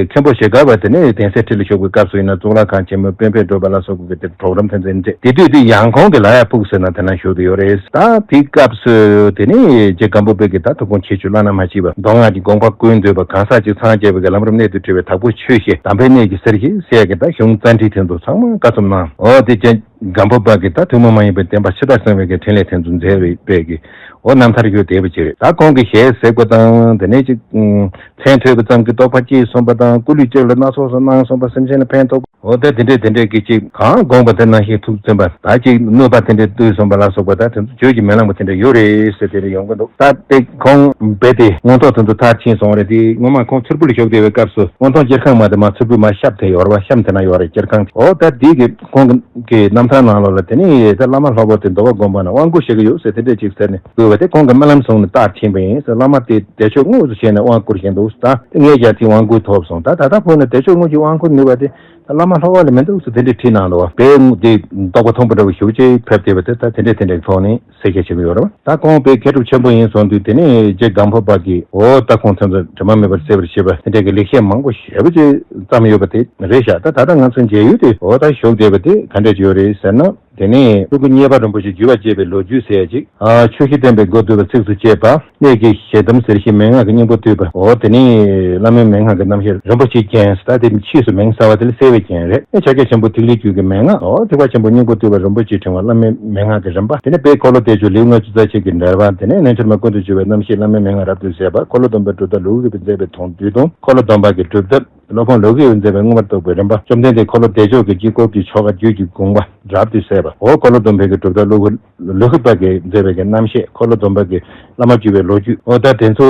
མཁན་པོ་ཞྭ་སྒབ་པ་དེ་ནས་གདན་སའི་ཁྲི་ལ་བཞུགས་པའི་སྐབས་སུ་ཡིན་ན། གཙུག་ལག་ཁང་ཆེན་མོའི་དཔོན་ཕེབས་སྒྲུབ་པ་ལ་སོགས་པའི་དེ་གྲོགས་རམ་དེ་ཚོ་མཛད། དེ་དུས་དེ་ཡང་ཁོང་གི་ལ་ཡག་ཕུག་ཟེར་ན་དེ་ན་བཞུགས་བསྡད་ཡོད་རེད། ད་དེའི་སྐབས་སུ་དེ་ནས་རྗེ་སྒམ་པོ་པའི་གི་ད་ཐུགས་དགོངས་ཆེ་ཆུང་བླ་ན་མ་མཆིས་པ། མདོ་སྔགས་ཀྱི་དགོངས་པ་ཀུན་བསྡུས་པ། གང་ཟག་གཅིག་འཚང་རྒྱ་བའི་གི་ལམ་རིམ་གནད་དུ་དྲིལ་བའི་དྭགས་པོ་ཆོས་བཤད། དམ་པའི་གནས་ཀྱི་གསེར་གཞི་སྲས་ཀྱི་ད་གཞུང་རྩ་འགྲེལ་དེ་ཚོ་ཚང་མ་བཀའ་གསུང་གནང་། འོ་དེ་རྗེ་སྒམ་པོ་པ་གི་ད་ཐུན་མོང་མ་ཡིན་པའི་བདེན་པ་ཕྱི་དར་གསང་བའི་གི་འཕྲིན་ལས་དེ་ཚོ་མཛད་པའི་གི། འོ་རྣམ་ཐར་ཡོད་བསྡད་པ་ཅིག་རེད། ད་ཁོང་གི་ཞལ་གཟིགས་པ་དང་། དེ་ནས་ཅིག་མཚན་ཐོས་པ་ཙམ་གྱིས་རྟོགས་པ་སྐྱེས་སོང་བ་དང་། སྐུ་ལུས་གཅིག་ལ་སྣ་ཚོགས་སུ་སྣང་སོང་བ། སེམས་ཅན་ལ་ཕན་ཐོགས་པ། འོ་ད་དེ་འདྲས་དེ་འདྲས་ཀྱི་ཅིག་གང་དགོངས་པ་དེ་ནང་བཞིན་ཐུགས་བརྩོན་པ། ད་ཅིག་གནོད་པ་དེ་འདྲས་བཏུལ་སོང་བ་ལ་སོགས་པ། ད་དེ་ཚོ་བརྗོད་ཀྱིས་མི་ལང་བ་དེ་འདྲས་ཡོད་རེད་ཟེར། དེ་འདྲས་ཡོང་གི་འདུག་ད་དེ་ཁོང་རྦད་དེ་མངོན་རྟོགས་དེ་ཚོ་མཐར་ཕྱིན་སོང་རེད། དེ་སྔོན་མ་ཁོང་མཚུར་ཕུ་ལ་བཞུགས་བསྡད་པའི་སྐབས་སུ། མངོན་རྟོགས་སྐྱེར་ཁང་མ་དེ་མ་མཚུར་ཕུ་མ་གཤམ་དེ་ཡོད་རེད་བ། གཤམ་དེ་ན་ཡོད་རེད་སྐྱེར་ཁང་དེ། འོ་ད་དེ་གི་ཁོང་གི་གི་རྣམ་ཐར་ནང་ལོགས་ལ་དེ་ནས་ད་བླ་མ་ལྷ་བོ་དེ་མདོ་བ་དགོངས་པ་ན་དབང་བསྐུར་ཞུ་གི་ཡོད་ཟེར་དེ་འདྲས་ཅིག་ཟེར་ནས་བསྐུར་བ་དེ། ཁོང་གིས་སྨོན་ལམ་བཟུང་ནས་མཐར་ཕྱིན་པ་ཡིན་ཟེར། བླ་མ་དེ་བདེ་མཆོག་དངོས་སུ་བྱས་ནས་དབང་བསྐུར་བཞིན་འདུག་ད་དེ་ངས་ཀྱང་དེ་དབང་བསྐུར་ཐོབ་སོང་། ད་ད་ལྟ་བར་ན་བདེ་མཆོག་དངོས་ཀྱི་དབང་བསྐུར་ནུས་པ་དེ་ད་བླ་མ་ལྷ་བ་ལ་མི་འདུག་ཟེར་དེ་འདྲས་བྲིས་གནང་འདུག་བ། དཔེ་དེ་རྟོགས་པ་མཐོན་པོ་འདྲ་བོ་ཞེ་པོ་ཅིག་ཕེབས་བསྡད་པ་དེ། ད་དེ་འདྲས་དེ་འདྲས་ཐོག་ནས་གསལ་བཤད་བྱེད་ཀྱི་ཡོད་རེད་བ། ད་ཁོང་དཔེ་མཁས་གྲུབ་ཆེན་པོ་ཡིན་སོང་དུས། དེ་ནས་རྗེ་སྒམ་པོ་པ་གིས་འོ་ད་ཁོང་ཚང་ཚོ་དྲི་མ་མེད་པར་སེལ་བར་བྱེད་པ་དེ་འདྲ་གི་ལེགས་བཤད་མང་པོ་ཞེ་པོ་ཅིག་བརྩམས་ཡོད་པ་དེ་རེད་ཤག་ད་ད་ལྟ་ང་ཚོའི་མཇལ་ཡུལ་དེ་འོ་ད་བཞུགས་བསྡད་པ་དེ་ག་འདྲ་ཅིག་ཡོད་རེད་ཟེར་ན། དེ་ནས་སྤྲུལ་སྐུ་གཉེར་པ་རིན་པོ་ཆེ་བརྒྱུད་པ་བཅས་པའི་ལོ་རྒྱུས་ཟེར་ཡ་ཅིག་ཨ་ཆོས་བཞི་བསྟན་པའི་སྒོ་བསྡུས་པ་ཚིགས་སུ་བཅད་པ། གནས་ཀྱི་ཞལ་གདམས་ཟེར་བཞིན་མན་ངག་གི་སྙིང་པོ་བཏུས་པ། འོ་དེ་ནས་བླ་མའི་མན་ངག་གི་རྣམ་བཤད་རིན་པོ་ཆེའི་རྒྱན་ཟེར། ད་དེ་ཕྱིས་སུ་མིང་གསར་བ་དེ་ལ་གསལ་བའི་རྒྱན་རེད། ཨེ་ཕྱག་རྒྱ་ཆེན་པོ་ཐིག་ལེའི་རྒྱུད་ཀྱི་མན་ངག་འོ་ཐེག་པ་ཆེན་པོ་སྙིང་པོ་བཏུས་པ་རིན་པོ་ཆེའི་ཕྲེང་བ། བླ་མའི་མན་ངག་གི་རིམ་པ། དེ་ནས་དཔལ་འཁོར་ལོ་བདེ་མཆོག་ལེའུ་ལྔ་བཅུ་རྩ་གཅིག་གི་འགྲེལ་པ། དེ་ནས་རྣལ་འབྱོར་མ་ཀུན་ཏུ་སྤྱོད་པའི་རྣམ་བཤད། བླ་མའི་མན་ངག་རབ་ཏུ་གསལ་བ། འཁོར་ལོ་སྡོམ་པའི་སྒྲུབ་ཐབས་ལོ་ཀུན་གྱིས་མཛད་པའི་དོན་བསྡུས་དང་། འཁོར་ལོ་སྡོམ་པ་གི་སྒྲུབ་ཐབས། སློབ་དཔོན་ལོ་ཀུན་གྱིས་མཛད་པའི་མངོན་པར་རྟོགས་པའི་རིམ་པ། བཅོམ་ལྡན་འདས་འཁོར་ལོ་བདེ་མཆོག་གི་དཀྱིལ་འཁོར་གྱི་ཆོ་ག་རྒྱུད་ཀྱི་དགོངས་པ་རབ་ཏུ་གསལ་བ། འོ་འཁོར་ལོ་སྡོམ་པའི་གི་སྒྲུབ་ཐབས་ལོ་ཀུན། ལོ་ཀུན་པ་གིས་མཛད་པའི་གི་རྣམ་བཤད། འཁོར་ལོ་སྡོམ་པ་གི་བླ་མ་བརྒྱུད་པའི་ལོ་རྒྱུས། འོ་ད་དེ་ཚོ་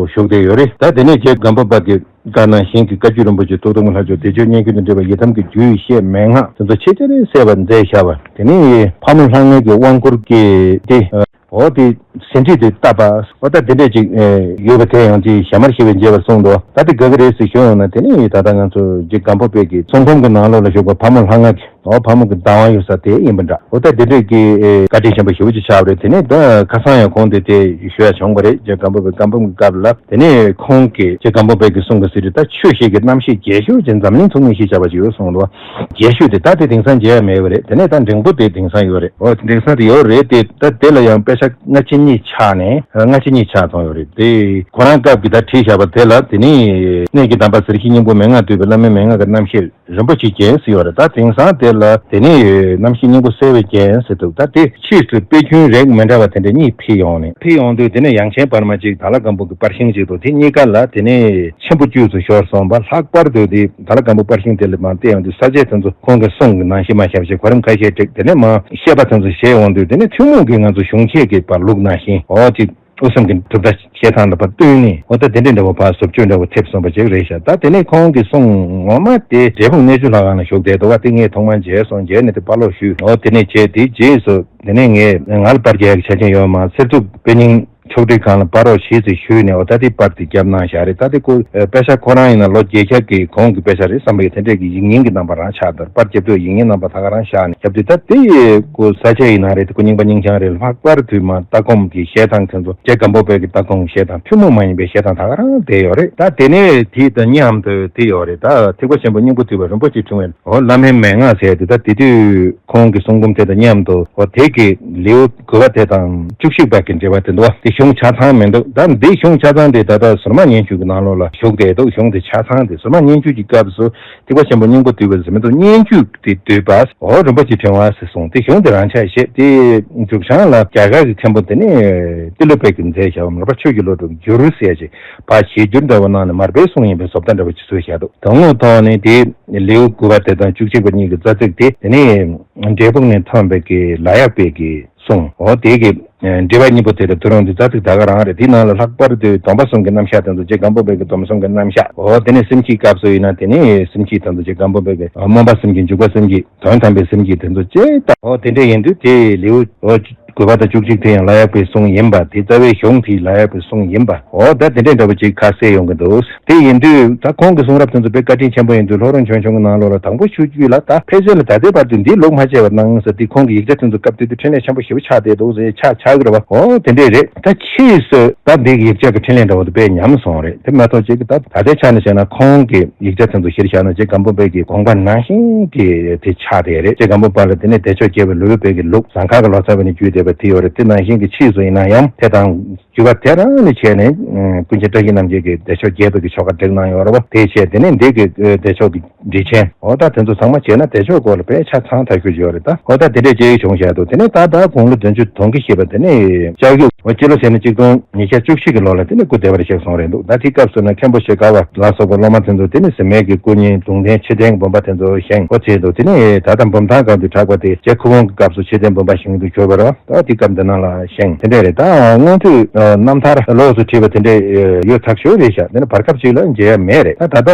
བཞུགས་བསྡད་ཡོད་རེད། ད་དེ་ནས་རྗེ་སྒམ་པོ་པ་གི་བཀའ་ནང་བཞིན་གྱི་བཀའ་བརྒྱུད་རིན་པོ་ཆེ་ཐུགས་དམ་ལྷ་མཆོག་བདེ་མཆོག་སྙན་བརྒྱུད་དུ་འདྲེས་པ་ཡི་དམ་གྱི་རྒྱུད་བཤད་མན་ངག་དེ་ཚོ་ཆེས་ཆེར་གསལ་བར་མཛད་བཞག་པ། དེ་ནས་ཕག་མོ་ལྷ་ལྔའི་གི་དབང་བསྐུར་གྱི་དེ། འོ་དེ་ཟིན་བྲིས་དེ་བཏབ་པ། འོ་ད་དེ་འདྲས་ཅིག་ཡོད་པ་དེ་ཡང་ཅིག་ཞྭ་དམར་ཞེས་པས་མཇལ་བར་གསུངས་འདུག་ད་དེ་དགའ་གི་རེད་ཟེར་ཞུ་ཡོང་ན། དེ་ནི་ད་ལྟ་ང་ཚོ་རྗེ་སྒམ་པོ་པའི་གི་གསུང་འབུམ་གྱི་ནང་ལོགས་ལ་བཞུགས་པ་ཕག་མོ་ལྷ་ལྔ་གི། འོ་ཕག་མོ་གི་བདག་དབང་ཡོད་ས་དེ་ཡིན་པ་འདྲ། འོ་ད་དེ་འདྲས་ཀྱི་བཀའ་དྲིན་ཆེན་པོ་ཞེ་པོ་ཅིག་ཆགས་པ་རེད། དེ་ནས་ད་ཁ་སང་ཡང་ཁོང་དེ་དེ་ཞུ་ཡ་བྱུང་བ་རེད། རྗེ་སྒམ་པོ་པའི་བཀའ་འབུམ་གྱི་སྐབས་ལ། དེ་ནས་ཁོང་གིས་རྗེ་སྒམ་པོ་པའི་གི་གསུང་གི་ཟིན་བྲིས་ད་ཆོས་བཤད་ཀྱི་རྣམ་བཤད་རྒྱས་ཤོས་ཅིག་འཛམ་གླིང་ཐོག་ནས་ཤེས་བྱ་བ་ཅིག་ཡོད་གསུངས་འདུག་རྒྱས་ཤོས་དེ་ད་དེ་དེང་སང་མཇལ་ཡ་མེད་པ་རེད། དེ་ནས་ད་འབྲིང་པོ་དེ་དེང་སང་ཡོད་རེད། འོ་དེང་སང་དེ་ཡོད་རེད་དེ། ད་དེ་ལ་ཡང་དཔེ་ཆ་སྔ་ཕྱི་གཉིས་ཆགས་ནས། སྔ་ཕྱི་གཉིས་ཆགས་ཐོན་ཡོད་རེད་དེ། ཁོ་རང་སྐབས་ཀྱི་ད་བྲིས་བཞག་པ་དེ་ལ། དེ་ནས་གནས་ཀྱི་གདམས་པ་ཟེར་བཞིན་སྙིང་པོ་མན་ངག་བཏུས་པའི་བླ་མའི་མན་ངག་གི་རྣམ་བཤད་རིན་པོ་ཆེའི་རྒྱན་ཟེར་ཡོད་རེད། ད་དེང་སང་དེ་ལ་དེ་ནས་རྣམ་བཤད་སྙིང་པོ་གསལ་བའི་རྒྱན་ཟེར་འདུག་ད་དེ་ཕྱིས་སུ་དཔེ་རྒྱུན་རིགས་མི་འདྲ་བ་དེ་འདྲ་གཉིས་ཕུལ་ཡོང་ནས། ཕུལ་ཡོང་དུས་དེ་ནས་ཡང་ཆེན་བར་མ་གཅིག་དྭགས་ལྷ་སྒམ་པོ་གི་པར་ཤིང་གཅིག་འདུག་དེ་གཉིས་ཀ་ལ་དེ་ནས་ཆེན་པོ་བཅུ་ཙམ་ཤོར་སོང་བ། ལྷག་པར་དུ་དེ་དྭགས་ལྷ་སྒམ་པོ་པར་ཤིང་དེ་ལ་མར་བལྟས་ཡོང་དུས། ས་བཅད་དེ་ཚོ་ཁོང་གི་གསུང་གི་ནང་བཞིན་མར་ཞབས་ཞུ་གོ་རིམ་ཁ་ཤས་བསྒྲིགས། དེ་ནས་མར་བཤད་པ་དེ་ཚོ་བཤད་ཡོང་དུས། དེ་ནས་ཐུན་མོང་གི་ང་ཚོ་གཞུང་ཆེན་གྱི་བར་ལུགས་ནང་བཞིན། འོ་དེ་དབུས་གསུམ་གྱི་གྲུབ་མཐའ་བཤད་སྟངས་དང་ཕར་བསྟུན་ནས། འོ་ད་དེ་འདྲའི་འདྲ་བོ་ཕར་བཟོ་བཅོས་འདྲ་བོ་ཐེབས་སོང་བ་ཅིག་རེད་ཤག་ད་དེ་ནས་ཁོང་གི་གསུང་ངོ་མ་དེ་འབྲས་སྤུངས་གནས་མཆོག་ལྷ་ཁང་ལ་བཞུགས་བསྡད་འདུག་བ། དེ་ངས་ཐོག་མར་མཇལ་སོང་། མཇལ་ནས་དེ་ཕར་ལོག་ཞུས། འོ་དེ་ནས་བྱས་དེ་རྗེས་སུ། དེ་ནས་ངས་ང་ལ་པར་རྒྱག་ཡག་གི་ཆ་རྐྱེན་ཡོད་མ། གསེར་ཐུབ་དཔེ་རྙིང་ཕྱོགས་སྒྲིག་ཁང་ལ་པར་རོགས་བྱེད་ཟེར་ཞུས་ནས། འོ་ད་དེ་པར་དེ་བརྒྱབ་གནང་བཞག་རེད། ད་དེ་ཁོ་དཔེ་ཆ་ཁོ་རང་ཡིན་ན་ལོ་བརྒྱད་ཆ་གི་གོང་གི་དཔེ་ཆ་རེད་བསམ་པའི་དེ་འདྲས་ཀྱི་ཡིག་རྙིང་གི་རྣམ་པ་རང་ཆགས་འདུག་པར་རྒྱབ་དུས་ཡིག་རྙིང་རྣམ་པ་ད་ག་རང་བཞག་ནས་རྒྱབ་དུས། ད་དེ་ཡི་ཁོ་ས་ཆ་ཡིན་ན་རེད། དེ་ཁོ་རྙིང་པ་རྙིང་བྱང་རེད། ལྷག་པར་དུ་མར་ལྟ་སྒོམ་གྱི་བཤད་སྟངས་དེ་ཚོ། རྗེ་སྒམ་པོ་པའི་གི་ལྟ་སྒོམ་བཤད་སྟངས་ཐུན་མོང་མ་ཡིན་པའི་བཤད་སྟངས་ད་ག་རང་བསྡད་ཡོད་རེད། ད་དེ་ནས་དེ་དང་མཉམ་དུ་དེ་ཡོད་རེད། ད་ཐེག་པ་ཆེན་པོ་སྙིང་པོ་བཏུས་པ་རིན་པོ་ཆེའི་ཕྲེང་བའི། འོ་བླ་མའི་མན་ངག་ཟེར་དེ། ད་དེ་དུས་ཁོང་གི་གསུང་འབུམ་དེ་དང་མཉམ་དུ། འོ་དེ་གི་ལེའུ་དགུ་པ་དེ་དང་བཅུ་གཅིག་པ་གི་འབྲེལ་བ་དེ་འདུག་བ། དེ་ གཞུང་ཆ་ཚང་མི་འདུག་ད་འདི་གཞུང་ཆ་ཚང་དེ་ད་ལྟ་ཟུར་མ་སྙན་བརྒྱུད་ཀྱི་ནང་ལོགས་ལ་བཞུགས་བསྡད་འདུག་གཞུང་དེ་ཆ་ཚང་དེ་ཟུར་མ་སྙན་བརྒྱུད་ཀྱི་སྐབས་སུ་ཐེག་པ་ཆེན་པོ་སྙིང་པོ་བསྡུས་པ་ཟེར་མི་འདུག་སྙན་བརྒྱུད་དེ་བསྡུས་པ། འོ་རིན་པོ་ཆེ་ཕྲེང་བ་ཟེར་གསུངས། དེ་གཞུང་དེ་རང་ཆ་བཞག་དེ་མཇུག་བྱང་ལ་རྒྱ་གར་གྱི་མཁན་པོ་དེ་ནི་ཏི་ལོ་པ་གིས་མཛད་བཞག་པ་མར་པ་ཆོས་ཀྱི་བློ་གྲོས་ཀྱི་འགྱུར་ཟེར་ཅིག་ཕར་ཞེས་བསྒྱུར་འདྲ་བོ་གནང་ནས་མར་པའི་གསུང་ཡིན་པའི་བཟོ་ལྟ་འདྲ་བོ་ཅིག་བཟོས་བཞག་འདུག་དོན་དངོས་ཐོག་ནས་དེ་ལེའུ་དགུ་པ་དེ་དང་བཅུ་གཅིག་པ་གཉིས་ཀྱི་རྩ་ཚིག་དེ་དེ་ནི་འབྲས་སྤུངས་ནས་ཐོན་པའི་གི་ལ་ཡག་པའི་གི་གསུང་། འོ་དེ་གི་འགྲེལ་པ་གཉིས་པོ་དེ་དང་དུ་རུང་དེ་རྩ་ཚིག་ད་ག་རང་རེད། དེའི་ནང་ལ་ལྷག་པར་དུ་སྡོམ་པ་གསུམ་གྱི་རྣམ་གཞག་དེ་ཚོ་རྗེ་སྒམ་པོ་པའི་གི་སྡོམ་གསུམ་གྱི་རྣམ་གཞག་འོ་དེ་ནས་སེམས་བསྐྱེད་སྐབས་སུ་ཡིན་ན་དེ་ནས་སེམས་བསྐྱེད་དེ་ཚོ་རྗེ་སྒམ་པོ་པའི་གི་སྨོན་པ་སེམས་བསྐྱེད། འཇུག་པ་སེམས་བསྐྱེད། དོན་དམ་པའི་སེམས་བསྐྱེད་དེ་ཚོ་ཅེས་དང་། འོ་དེ་འདྲ་ཡིན་དུས་དེ་ལེའུ་འོ་དགུ་པ་དང་བཅུ་གཅིག་དེ་ཡང་ལ་ཡག་པའི་གསུང་ཡིན་པ། དེ་རྩ་བའི་གཞུང་དེ་ལ་ཡག་པའི་གསུང་ཡིན་པ། འོ་ད་དེ་འདྲ་འདྲ་བོ་ཅིག་ཁ་གསལ་ཡོང་གི་འདུག་དེ་ཡིན་དུས་ད་ཁོང་གི་གསུང་རབ་དེ་ཚོ་དཔེ་བཀའ་དྲིན་ཆེན་པོ་ཡིན་དུས་ལྷོ་རོང་ཆོས་འབྱུང་གི་ནང་ལོགས་ལ་དང་པོ་ཆོས་བརྒྱུད་ལ་ད་ཕལ་ཆེར་ལ་ད་ལྟའི་བར་དུ་འདི་ལུགས་མ་བཅད་པ་གནང་ཟེར། དེ་ཁོང་གི་ཡིག་ཆ་དེ་ཚོ་སྐབས་དེ་དུས་འཕྲིན་ལས་ཆེན་པོ་ཞེ་པོ་ཆགས་བསྡད་འདུག་ཟེར་ཆགས་ཆགས་ཀྱི་རེད་པ། འོ་དེ་འདྲས་རེད། ད་ཕྱིས་སུ་ད་འདི་གི་ཡིག་ཆ་གི་འཕྲིན་ལས་འདྲ་བོ་དེ་དཔེ་ཉམས་སོང་རེད། དེ་མ་གཏོགས་ཅིག་ད་ད་ལྟའི་ཆ་ནས་བཤད་ན་ཁོང་གི་ཡིག་ཆ་དེ་ཚོ་གཞིར་བཞག་ན་རྗེ་སྒམ་པོ་པའི་གི་དགོངས་པ་ནང་བཞིན་གྱི་དེ་ཆགས་བསྡད་རེད། རྗེ་སྒམ་པོ་པ་ལ་དེ་ནས་བདེ་མཆོག་བརྒྱད་པའི་ལེའུ་པའི་གི་ལུགས་ཟངས་དཀར་གྱི་ལོ་ཙཱ་བ་ནས་བརྒྱུད་བསྡད་པ་དེ་ཡོད་རེད། དེ་ནང་བཞིན་གྱི་ཕྱིས་སུ་ཡིན་ན་ཡང་དེ་དང་བརྒྱུད་པ་དེ་རང་ནས་བྱས་ནས་ཀུན་མཁྱེན་བཀྲ་ཤིས་རྣམ་རྒྱལ་གྱིས་བདེ་མཆོག་བརྒྱད་པའི་གི་ཆོ་ག་བསྒྲིགས་གནང་ཡོད་རེད་པ། དེ་བྱས་དེ་ནས་འདི་གི་བདེ་མཆོག་གི་འགྲེལ་ཆེན། འོ་ད་དེ་ཚོ་ཚང་མ་བྱས་ན་བདེ་མཆོག་སྐོར་ལ་དཔེ་ཆ་ཚང་ཐག་ཆོད་ཡོད་རེད། ད་འོ་ད་དེ་འདྲས་ཅིག་བྱུང་བཞག་འདུག་དེ་ནས་ད་ད་དགུང་ལོ་བདུན་ཅུ་དོན་བརྒྱད་བཞེས་པ་དེ་ནས་ལྕགས་རྒྱུག་འོ་སྤྱི་ལོ་ཟེར་ན་གཅིག་སྟོང་ཉིས་བརྒྱ་བཅུ་བཞི་གི་ལོ་ལ་དེ་ནས་སྐུ་བདེ་བར་གཤེགས་སོང་རེད་འདུག་ད་དེ་སྐབས་སུ་ན་མཁན་པོ་ཤེལ་དཀར་བ་ལ་སོགས་པ་སློབ་མ་དེ་ཚོ་དེ་ནས་ཟེར་མེད་ཀྱི་སྐུ་བརྙན་གདུང་རྟེན་ཕྱིར་འཐེན་དགོན་པ་དེ་ཚོ་བཞེངས། འོ་བྱས་འདུག་དེ་ནས་ད་ལྟ་འབུམ་ཐང་སྒང་དུ་གྲགས་པ་དེ་རྗེ་ཁུ་དབོན་གྱི་སྐབས་སུ་ཕྱིར་འཐེན་དགོན་པ་བཞེངས་འདུག་གྱུར་པ་རེད། ད་དེ་སྐབས་འདི་ནང་ལ་བཞེངས་དེ་འདྲས་རེད། ད་སྔོན་དུས་རྣམ་ཐར་ལོགས་སུ་བྲིས་པ་དེ་འདྲས་ཡོད་ཚར་ཤོས་རེད་ཤག་དེ་ནི་བར་སྐབས་ཅིག་ལ་མཇལ་ཡ་མེད་རེད། ད་ད་ལྟ་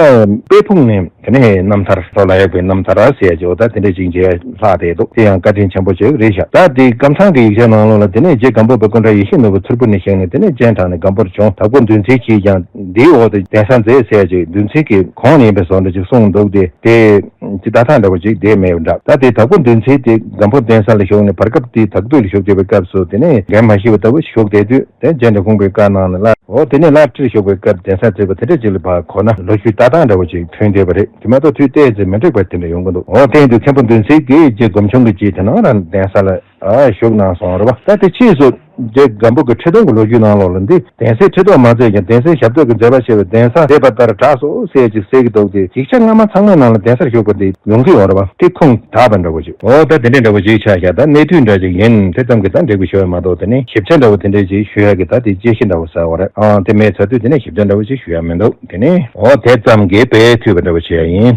དཔལ་སྤུངས་ནས་དེ་ནས་རྣམ་ཐར་ལྷོ་ལ་ཡག་པའི་རྣམ་ཐར་ཟེར་ཡ་ཅིག་འོ་ད་དེ་འདྲས་ཅིག་མཇལ་ཡ་ལྷག་བསྡད་འདུག་དེ་ཡང་བཀའ་དྲིན་ཆེན་པོ་ཅིག་རེད་ཤག་ད་དེ་ཀམ་ཚང་གི་ཡིག་ཆ་ནང་ལོགས་ལ་དེ་ནས་རྗེ་སྒམ་པོ་པའི་སྐུ་འདྲ་ཡེ་ཤེས་ནོར་བུ་མཐུར་བུ་ནས་བཞེངས་ནས་དེ་ནས་སྤྱན་དྲངས་ནས་སྒམ་པོར་བྱོན། དྭགས་པོ་བདུན་ཚན་གྱིས་ཀྱང་འདིའི་འོག་ཏུ་གདན་ས་མཛད་ཟེར་ཡ་ཅིག་བདུན་ཚན་གྱི་གོང་ནས་ཡིན་པའི་བཟོ་འདྲ་ཅིག་གསུངས་འདུག་དེ་དེ་ཅི་ད་ཐག་འདྲ་བོ་ཅིག་བསྡད་མེད་པ་འདྲ། ད་དེ་དྭགས་པོ་བདུན་ཚན་དེ་སྒམ་པོ་གདན་ས་ལ་བཞུགས་ནས་བར་སྐབས་དེ་དྭགས་པོ་ལ་བཞུགས་བསྡད་པའི་སྐབས་སུ་དེ་ནས་འགན་མ་བཞེས་པ་ལྟ་བུ་ཞིག་བཞུགས་བསྡད་དུས། དེ་རྗེ་འབྲི་གུང་པས་བཀའ་གནང་ནས་སླར་འོ་དེ་ནས་སླར་ཁྲིར་བཞུགས་པའི་སྐབས་གདན་ས་བརྩིགས་པ་དེ་འདྲ་ཅིག་ལ་བར་གོ་ན་ལོ་རྒྱུས་ལྟ་སྟངས་འདྲ་བོ་ཅིག་མཐུན་བསྡད་པ་རེད། དེ་མ་གཏོགས་དུས་གཏན་ཚིགས་མི་འགྲིག་པ་དེ་འདྲ་ཡོང་གི་འདུག་འོ་དེ་ཡིན་དུས་མཁན་པོ་བདུན་ཚན་གྱིས་རྗེ་སྒོམ་ཆུང་གི་རྗེས་དེ་ནང་རང་གདན་ས་ལ་ཨ་བཞུགས་གནང་སོང་རེད་བ། ད་དེ་ཕྱིས་སུ་རྗེ་སྒམ་པོ་གི་ཁྲི་སྟོན་གྱི་ལོ་རྒྱུས་ནང་ལོགས་ལ་འདི་གདན་སའི་ཁྲི་ཐོག་མ་མཛད་ཀྱང་གདན་སའི་ཞབས་ཏོག་གི་མཛད་པ་བྱས་པའི་གདན་ས་མཛད་པ་ལྟར་གྲགས་སོ་ཟེར་ཅིག་གསལ་གྱི་འདུག་དེ་ཡིག་ཆ་སྔ་མ་ཚང་མའི་ནང་ལ་གདན་སར་བཞུགས་པ་འདི་ཡོང་གི་ཡོད་རེད་བ། དེ་ཁུངས་དག་པ་འདྲ་བོ་ཅིག་འོ་ད་དེ་འདྲ་འདྲ་བོ་ཅིག་ཆགས་ཤག་ད་གནས་དུས་འདྲ་ཅིག་ཡིན་དེ་ཙམ་གྱིས་ད་འགྲིག་པ་ཞུ་ཡ་མ་གཏོགས་དེ་ནས་ཞིབ་ཆ་འདྲ་བོ་དེ་འདྲ་ཅིག་ཞུ་ཡ་གི་ད་དེ་དཔྱད་གཞི་འདྲ་བོ་ཟེར་བ་རེད། ཨང་དེ་མེད་ཚར་དུས་དེ་ནས་ཞིབ་ཆ་འདྲ་བོ་ཅིག་ཞུ་ཡ་མི་འདུག་དེ་ནས་འོ་དེ་ཙམ་གྱིས་དཔེ་འཐུས་པ་འདྲ་བོ་བྱེད་ཡ་ཡིན།